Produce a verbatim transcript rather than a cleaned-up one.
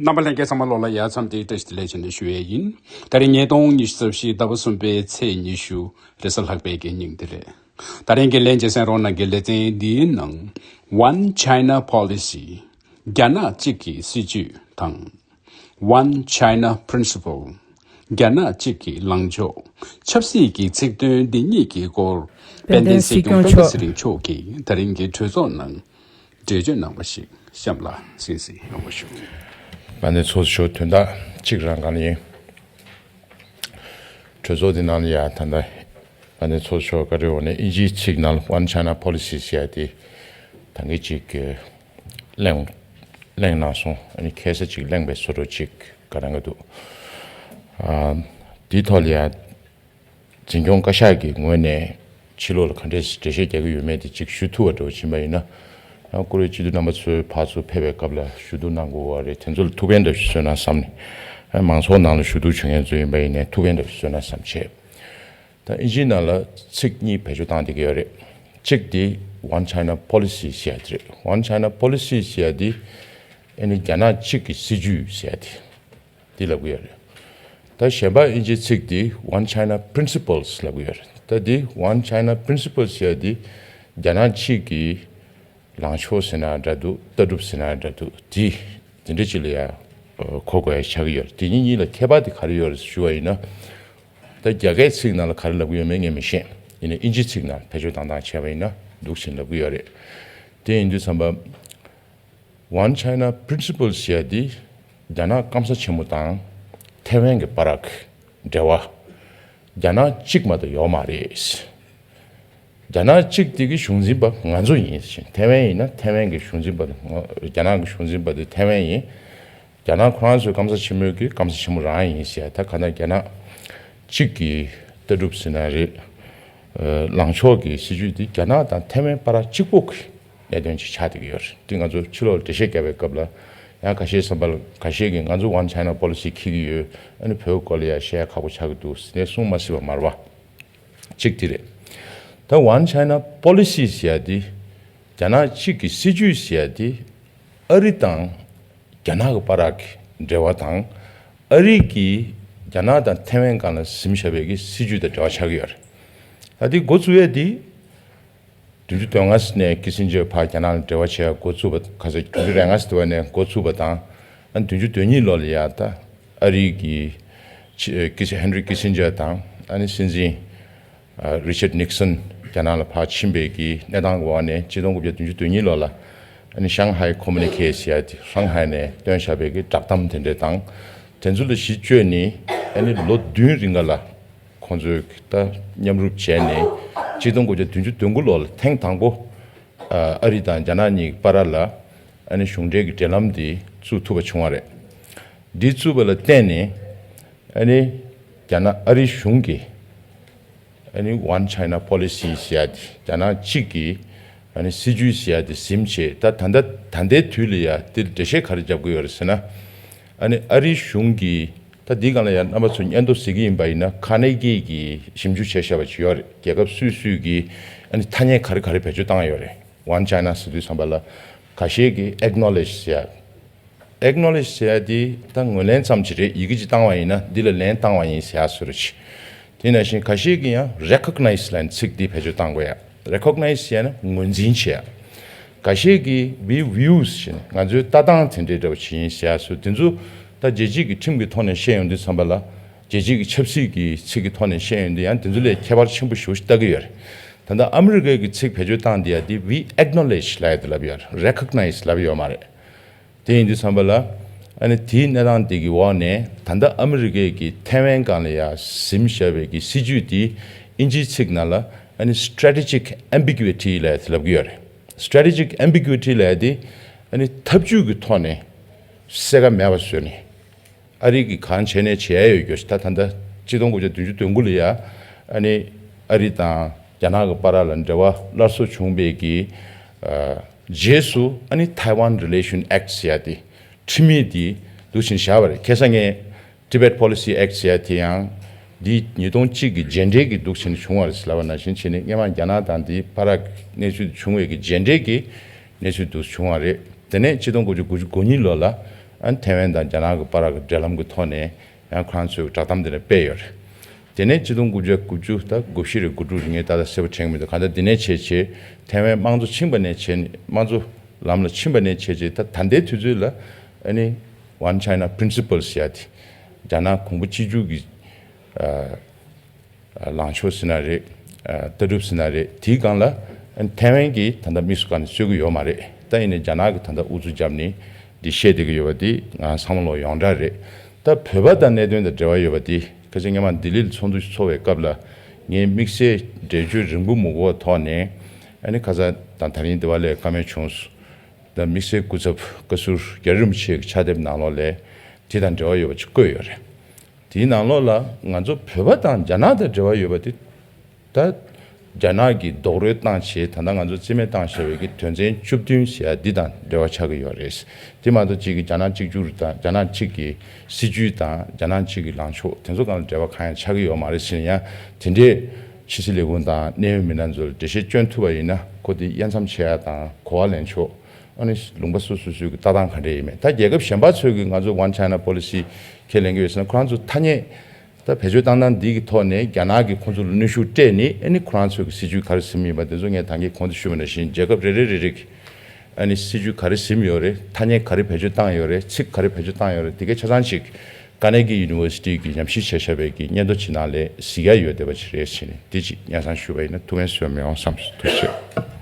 རྣམ་པ་ལྷན་རྒྱས་ཚང་མ་ལོགས་ལ་ཡ་མཚམས་འདི་བཀྲ་ཤིས་བདེ་ལེགས་བྱས་ནས་ཞུ་ཡས་ཡིན། ད་རིང་ཉིས་སྟོང་ཉི་ཤུ་རྩ་བཞི་ཟླ་བ་གསུམ་པའི་ཚེས་ཉི་ཤུ་རེས་གཟའ་ལྷག་པའི་གི་ཉིན་འདི་རེད། ད་རིང་གི་ལན་རྗེས་སེང་རོང་ནང་གི་ལེ་ཚན་འདིའི་ནང་One China Policy། རྒྱ་ནག་གཅིག་གི་སྲིད་ཇུས་དང་། One China Principle། རྒྱ་ནག་གཅིག་གི་ལངས་ཕྱོགས། ཆབ་སྲིད་ཀྱི་ཚིག་དོན་འདི་གཉིས་ཀྱི་སྐོར། དཔལ་ལྡན་སྲིད་སྐྱོང་སྤེན་པ་ཚེ་རིང་མཆོག་གིས་ད་རིང་གི་གྲོས་ཚོགས་ནང་འགྲེལ་བརྗོད་གནང་བ་ཞིག་གཤམ་ལ་གསན་གཟིགས་ཡོང་བ་ཞུ། དཔལ་ལྡན་ཚོགས་གཙོ་མཆོག་དོན་དག་གཅིག་རང་གང་ལ་ཡིན། གྲོས་ཚོགས་འདི་ནང་ལ་ཡ་ད་ལྟ་དཔལ་ལྡན་ཚོགས་གཙོ་མཆོག་བཀའ་འཁྲོལ་འོག་ནས་དབྱིན་ཇིའི་ཚིག་ནང་ལ་One China Policy ཟེར་ཡ་དེ་ད་གིན་ཅིག་གླེང་གླེང་གནང་སོང་། ཨ་ནི་ཁ་སང་ཅིག་གླེང་པའི་བཟོ་འདྲ་ཅིག་ག་རང་ག་འདུག་ཨ། འདིའི་ཐོག་ལ་ཡ་འཛིན་སྐྱོང་བཀའ་ཤག་གི་ངོས་ནས་ཕྱི་ལོགས་ལ་ག་འདྲས་འགྲེལ་བཤད་རྒྱག་གི་ཡོད་མེད་དེ་ཅིག་ཞུ་ཐུབ་པ་འདྲ་བོ་ཕྱིན་པ་ཡིན་ན། ཡང་བཀུར་འོས་སྤྱི་འཐུས་རྣམ་པ་ཚོས་ཕར་ཚུར་ཕེབས་པའི་སྐབས་ལ་ཞུ་གཏུག་གནང་དགོས་པ་རེད། དེ་ཚོ་ལ་ཐུགས་ཕན་འདྲ་ཞིག་གསོས་ན་བསམ་ནས། མང་ཚོགས་ནང་ལ་ཞུ་གཏུག་བྱེད་མཁན་ཚོ་ཡིན་པ་ཡིན་ནའི་ཐུགས་ཕན་འདྲ་ཞིག་གསོས་ན་བསམ་བྱས། ད་དབྱིན་ཇིའི་ནང་ལ་ཚིག་གཉིས་བེད་སྤྱོད་བཏང་བསྡད་ཀྱི་ཡོད་རེད། གཅིག་དེ་One China Policy ཟེར་ཡ་དེ་རེད། One China Policy ཟེར་ཡ་དེ་ཨ་ནི་རྒྱ་ནག་གཅིག་གི་སྲིད་ཇུས་ཟེར་ཡ་དེ། འདི་ལབ་ཀྱི་ཡོད་རེད། ད་གཞན་པ་དབྱིན་ཇིའི་ཚིག་འདི་One China Principles ལབ་ཀྱི་ཡོད་རེད། ད་འདི་One China Principles ཟེར་ཡ་འདི་རྒྱ་ནག་གཅིག་གི་ལངས་ཕྱོགས་ཟེར་ན་འདྲ་འདུག་ལྟ་གྲུབ་ཟེར་ན་འདྲ་འདུག་འདི་འདི་འདྲ་ཅིག་ལ་ཡ་གོ་དགོས་ཡ་ཆགས་ཀྱི་ཡོད་རེད། དེ་གཉིས་གཉིས་ལ་ཁྱད་པར་དེ་ག་རེ་ཡོད་རེད་ཞུ་བ་ཡིན་ན། ད་རྒྱ་སྐད་ཚིག་ནང་ལ་ག་རེ་ལབ་ཀྱི་ཡོད་མེད་ངས་མི་ཤེས། ཡིན་ནའི་དབྱིན་ཇིའི་ཚིག་ནང་བེད་སྤྱོད་བཏང་སྟངས་བྱས་པ་ཡིན་ན་འདུག་བྱས་ནས་ལབ་ཀྱི་ཡོད་རེད། དེ་ཡིན་དུས་ཙམ་པ། One China Principle ཟེར་ཡ་འདི་རྒྱ་ནག་སྐམ་ས་ཆེན་མོ་དང་ཐེ་ཝན་གྱི་བར་གྱི་འབྲེལ་བ། རྒྱ་ནག་གཅིག་མ་གཏོགས་ཡོད་མ་རེད། རྒྱ་ནག་གཅིག་དེ་གི་གཞུང་འཛིན་པ་ང་ཚོ་ཡིན་ཟེར། ཐེ་ཝན་ཡིན་ན་ཐེ་ཝན་གྱི་གཞུང་འཛིན་པ་དང་རྒྱ་ནག་གི་གཞུང་འཛིན་པ་དེ་ཐེ་ཝན་ཡིན། རྒྱ་ནག་ཁོ་རང་ཚོའི་སྐམ་ས་ཆེན་མོའི་གི་སྐམ་ས་ཆེན་མོ་རང་ཡིན་ཟེར། ད་ག་ན་རྒྱ་ནག་གཅིག་གི་ལྟ་གྲུབ་ཟེར་ན་རེད། ལངས་ཕྱོགས་ཀྱི་སྲིད་ཇུས་འདི་རྒྱ་ནག་དང་ཐེ་ཝན་བར་གཅིག་པོ་གི་གནད་དོན་ཅིག་ཆགས་བསྡད་ཀྱི་ཡོད་རེད། འདི་ང་ཚོ་ཕྱི་ལོགས་ལ་འགྲེལ་བཤད་བརྒྱབ་པའི་སྐབས་ལ་ཡང་ཁ་ཤས་བསམ་པ་ལ་ཁ་ཤས་ཀྱིས་ང་ཚོ་One China Policy འཁྱེར་གྱི་ཡོད། ཨ་ནི་བོད་སྐོར་ལ་ཡང་བཤད་ཡ་ཁག་པོ་ཆགས་ཀྱི་འདུག་ཟེར་ནས་གསུང་མ་སྲིད་པ་མ་རེད་པ། གཅིག་དེ་རེད། ད་One China Policy ཟེར་ཡ་དེ་རྒྱ་ནག་གཅིག་གི་སྲིད་ཇུས་ཟེར་ཡ་དེ་ཨ་རི་དང་རྒྱ་ནག་གི་བར་གྱི་འབྲེལ་བ་དང་། ཨ་རི་གིས་རྒྱ་ནག་དང་ཐེ་ཝན་སྒང་ལ་ཟིན་བཞག་པའི་གི་སྲིད་ཇུས་དང་འབྲེལ་བ་ཆགས་ཀྱི་ཡོད་རེད། ད་དེ་འགོ་བཙུགས་ཡས་དེ་བདུན་ཅུ་དོན་ལྔ་ནས་ཀི་སིན་ཇར་ཕར་རྒྱ་ནག་ལ་འབྲེལ་བ་བྱེད་ཡ་འགོ་བཙུགས་པ། ཁ་སང་བདུན་ཅུ་རེ་ལྔ་ཟེར་བ་ནས་འགོ་བཙུགས་པ་དང་། ཨ་ནི་བདུན་ཅུ་དོན་གཉིས་ལོ་ལ་ཡ་ད་ཨ་རི་གི་ཀི་སི་ཧན་རི་ཀི་སིན་ཇར་དང་ཨ་ནི་སྲིད་འཛིན་རི་ཆར་ནིག་སན་རྒྱ་ནག་ལ་ཕར་ཕྱིན་པའི་གི་གནས་སྟངས་ཀྱི་འོག་ནས་ཆིག་སྟོང་དགུ་བརྒྱ་བདུན་ཅུ་དོན་གཉིས་ལོ་ལ་ཨ་ནི་ཤང་ཧའེ་ཁོ་མུ་ནི་ཁེ་ཟེར་ཡ་དེ་ཧྲང་ཧའེ་ནས་བཏོན་བཞག་པའི་གི་བསྒྲགས་གཏམ་དེ་འདྲ་དང་། དེ་ཚོ་ལ་གཞི་བཅོལ་ནས་ཨ་ནི་ལོ་བདུན་རིང་ག་ལ་ཁོང་ཚོས་ད་མཉམ་རུབ་བྱས་ནས་ཆིག་སྟོང་དགུ་བརྒྱ་བདུན་ཅུ་དོན་དགུ་ལོ་ལ་ཐེངས་དང་པོ་ཨ་རི་དང་རྒྱ་ནག་གཉིས་བར་ལ་ཨ་ནི་གཞུང་འབྲེལ་གྱི་འབྲེལ་ལམ་འདི་བཙུགས་ཐུབ་པ་བྱུང་བ་རེད། འདི་བཙུགས་པ་ལ་བརྟེན་ནས་ཨ་ནི་རྒྱ་ནག་ཨ་རི་གཞུང་གིས་ཨ་ནི་One China Policy ཟེར་ཡ་དེ་རྒྱ་ནག་གཅིག་གི་ཨ་ནི་སྲིད་ཇུས་ཟེར་ཡ་དེ་ཟིན་བྱས། ད་ད་ལྟ་ད་ལྟའི་དུས་ལ་ཡ་འདིར་འགྲེལ་བཤད་ག་རེ་རྒྱབ་ཀྱི་ཡོད་རེད་ཟེར་ན། ཨ་ནི་ཨ་རིའི་གཞུང་གིས་ད་འདི་སྒང་ལ་ཡང་རྣམ་པ་ཚོ་སྙན་ཐོ་གཟིགས་ཀྱི་ཡིན་པ་ཡིན་ན། ཁ་ནེ་གི་གིས་ཞིབ་འཇུག་བྱས་བཞག་པ་ཅིག་ཡོད་རེད། རྒྱལ་ཁབ་སུ་སུ་གིས་ཨ་ནི་ཐ་སྙད་ག་རེ་ག་རེ་བེད་སྤྱོད་བཏང་ཡོད་རེད། One China ཟེར་དུས་ཙམ་པ་ལ་ཁ་ཤས་ཀྱིས་acknowledge ཟེར་ཡ། Acknowledge ཟེར་ཡ་དེ་ད་ངོས་ལེན་ཙམ་ཅིག་རེད། ཡི་གེ་ཅིག་བཏང་བ་ཡིན་ན་འདི་ལ་ལན་བཏང་བ་ཡིན་ཟེར་ཡ་བཟོ་འདྲ་ཅིག་དེ་ནང་བཞིན་ཁ་ཤས་ཀྱིས་ཡང་recognize ལབ་ཚིག་འདི་བེད་སྤྱོད་བཏང་དགོས་ཡ། Recognize ཟེར་ཡ་ན་ངོས་འཛིན་བྱེད་ཡ། ཁ་ཤས་ཀྱིས་we views ཟེར་ན་ང་ཚོའི་ལྟ་སྟངས་དེ་འདྲའི་འདྲ་བ་ཅིག་ཡིན་ཟེར་ཡ་བཟོ། དེ་ཚོ་ད་རྒྱལ་སྤྱིའི་གི་ཁྲིམས་ཀྱི་ཐོག་ནས་བཤད་ཡོང་དུས་ཙམ་པ་ལ། རྒྱལ་སྤྱིའི་གི་ཆབ་སྲིད་ཀྱི་ཚིག་གི་ཐོག་ནས་བཤད་ཡོང་དུས་ཡང་དེ་ཚོ་ལས་ཁྱད་པར་ཆེན་པོ་ཞེ་པོ་ཞིག་ལྟ་གི་ཡོད་རེད། ད་ལྟ་ཨ་མི་རི་ཀའི་གི་ཚིག་བེད་སྤྱོད་བཏང་དེ་ཡ་དེ་we acknowledge ལབ་ཡ་དེ་ལབ་ཡོད་རེད། Recognize ལབ་ཡོད་མ་རེད། དེ་ཡིན་དུས་ཙམ་པ་ལ་ཨ་ནི་དེའི་གནས་སྟངས་དེ་གི་འོག་ནས་ད་ལྟ་ཨ་མི་རི་ཀའི་གི་ཐེ་ཝན་སྒང་ལ་ཡ་ཟིན་བཞག་པའི་གི་སྲིད་ཇུས་དེ་དབྱིན་ཇིའི་ཚིག་ནང་ལ་ཨ་ནི་strategic ambiguity ལབ་ཡ་དེ་ལབ་གི་ཡོད་རེད། Strategic ambiguity ལབ་ཡ་དེ་ཨ་ནི་ཐབས་ཇུས་ཀྱི་ཐོག་ནས་གསལ་ཁ་མེད་པ་བཟོས་ནས། ཨ་རི་གིས་གང་བྱས་ནས་བྱས་ཡོད་རྒྱུ་ཞིག་ད་ད་ལྟ་ཆིག་སྟོང་དགུ་བརྒྱ་བདུན་ཅུ་དོན་དགུ་ལ་ཡ་ཨ་ནི་ཨ་རི་དང་རྒྱ་ནག་གི་བར་ལ་འབྲེལ་བ་སླར་གསོ་བྱུང་བའི་གི་ཨ་རྗེས་སུ་ཨ་ནི་Taiwan Relation Act ཟེར་ཡ་དེ་ཁྲིམས་ཡིག་དེ་འདུག་བྱས་བཞག་པ་རེད། ཁ་སང་ངས་Tibet Policy Act ཟེར་ཡ་དེ་ཡང་འདི་ཉིས་སྟོང་གཅིག་གི་རྗེས་འབྲས་ཀྱི་འདུག་བྱས་ནས་བྱུང་བ་རེད་ཟེར་ལབ་པ་ནང་བཞིན་བྱས་ནས་སྔོན་མ་རྒྱ་ནག་དང་འདིའི་བར་གནས་ཚུལ་དེ་བྱུང་བའི་གི་རྗེས་འབྲས་ཀྱི་གནས་ཚུལ་འདུག་བྱུང་བ་རེད། དེ་ནས་ཆིག་སྟོང་དགུ་བརྒྱ་དགུ་བཅུ་གོ་གཉིས་ལོ་ལ་ ཨ་ཐེ་ཝན་དང་རྒྱ་ནག་གི་བར་གྱི་འབྲེལ་ལམ་གྱི་ཐོག་ནས་ཡང་ཁོ་རང་ཚོས་བསྒྲགས་གཏམ་དེ་འདྲ་སྤེལ་ཡོད་རེད། དེ་ནས་ཆིག་སྟོང་དགུ་བརྒྱ་དགུ་བཅུ་དང་དགུ་བཞི་རེད། དགུ་དྲུག་རེད། ངས་ད་ལྟ་གསལ་པོ་དྲན་གྱི་མི་འདུག་གང་ལྟར་འདི་ནས་བྱས་བྱས་ཐེ་ཝན་དམངས་གཙོ་ཕྱིན་པ་ནས་བྱས་ནས་དམངས་གཙོ་ལམ་ལ་ཕྱིན་པ་ནས་བྱས་བྱས་ད་ད་ལྟའི་དུས་ཚོད་ལ་ཨ་ནི་One China Principles ཟེར་ཡ་དེ་རྒྱ་ནག་གོང་བུ་གཅིག་གྱུར་གྱི་ཨ་ལངས་ཕྱོགས་ཟེར་ན་རེད། ཨ་ལྟ་གྲུབ་ཟེར་ན་རེད། དེའི་སྒང་ལ་ཨ་ནི་ཐེ་ཝན་གྱིས་ད་ལྟ་དམིགས་སུ་བཀར་ནས་རྩོད་ཀྱི་ཡོད་མ་རེད། ད་ཡིན་ནའི་རྒྱ་ནག་གིས་ད་ལྟ་ཨུ་ཚུགས་བརྒྱབ་ནས་འདི་བཤད་བསྡད་ཀྱི་ཡོད་པ་འདི་ང་བསམ་བློ་ཡོངས་གྲགས་རེད། ད་བོད་པ་དང་གནད་དོན་དང་འབྲེལ་བ་ཡོད་པ་འདི་ཁ་སང་སྔོན་མ་ལྡི་ལི་ལ་ཚོགས་འདུ་ཞིག་ཚོགས་པའི་སྐབས་ལ་ངས་དམིགས་བསལ་འགྲེལ་བརྗོད་རིང་པོ་མི་དགོས་པའི་ཐོག་ནས་ཨ་ནི་ཁ་སང་དང་ད་རིང་འདི་པར་སླེབས་བཀའ་མོལ་བྱུང་སོང་། ད་དམིགས་བསལ་སྐུ་ཚབ་བཀའ་ཟུར་རྒྱ་རི་རིན་པོ་ཆེ་གི་ཕྱག་དེབ་ནང་ལོགས་ལ་དེ་དང་འབྲེལ་བ་ཡོད་པ་ཅིག་བཀོད་ཡོད་རེད། དེའི་ནང་ལོགས་ལ་ང་ཚོ་བོད་པ་དང་རྒྱ་ནག་དང་འབྲེལ་བ་ཡོད་པ་དེ་ད་རྒྱ་ནག་གིས་རྡོག་རོལ་བཏང་བྱས་ད་ལྟ་ང་ཚོ་རྩིས་མེད་བཏང་བཞག་པའི་གི་དོན་ཚན་བཅུ་བདུན་ཟེར་ཡ་འདི་དང་འབྲེལ་བ་ཆགས་ཀྱི་ཡོད་རེད། དེ་མ་གཏོགས་གཅིག་གི་རྒྱ་ནག་གཅིག་གྱུར་དང་རྒྱ་ནག་གཅིག་གི་སྲིད་བྱུས་དང་རྒྱ་ནག་གཅིག་གི་ལངས་ཕྱོགས་དེ་ཚོ་སྒང་ལ་འབྲེལ་བ་གང་ཡང་ཆགས་ཀྱི་ཡོད་མ་རེད་ཟེར་ན་ཡང་དེ་འདྲའི་ཕྱི་སྲིད་ལས་ཁུངས་དང་གནད་ཡོད་མི་སྣ་ཚོ་ལ་འགྲེལ་བཤད་སྐྱོན་ཐུབ་པ་ཡིན་ན་ཁོ་དེ་དབྱེ་མཚམས་ཕྱེ་ཡ་དང་གོ་བ་ལེན་ཕྱོགས། ཨ་ནི་ལུང་པ་སོ་སོ་སོའི་གི་ལྟ་སྟངས་ག་འདྲ་ཡིན་མིན། ད་རྒྱལ་ཁབ་གཞན་པ་ཚོས་གི་ང་ཚོ་One China Policy ཁས་ལེན་གི་ཡོད་ཟེར་ན་ཁོ་རང་ཚོ་ཐ་སྙད་ད་བེད་སྤྱོད་བཏང་སྟངས་འདི་གི་ཐོག་ནས་རྒྱ་ནག་གིས་ཁོ་ཚོ་ལ་གནོན་ཤུགས་སྤྲད་ནས་ཨ་ནི་ཁོ་རང་ཚོའི་གི་སྲིད་བྱུས་ག་རེ་ཟིན་ཡིན་པ་དེ་ཚོ་ངས་ད་གིན་གོང་དུ་ཞུས་པ་ནང་བཞིན་རྒྱལ་ཁབ་རེ་རེ་རེ་རེ་གི་ཨ་ནི་སྲིད་བྱུས་ག་རེ་ཟིན་ཡོད་རེད། ཐ་སྙད་ག་རེ་བེད་སྤྱོད་བཏང་ཡོད་རེད། ཚིག་ག་རེ་བེད་སྤྱོད་བཏང་ཡོད་རེད། དེ་གའི་ཆ་ཚང་ཅིག་Carnegie University གི་ཉམས་ཞིབ་བྱས་བཞག་པའི་གི་སྙན་ཐོ་ཅིག་ནང་ལ་གཟིགས་ཡ་ཡོད་བསྡད་པ་ཅིག་རེད་ཟེར་ནས་འདི་ཅིག་སྙན་སེང་ཞུ་བ་ཡིན་ན་ཐུགས་ཕན་གསོས་མི་འོང་བསམ་སོང་། ཐུགས་རྗེ་ཆེ།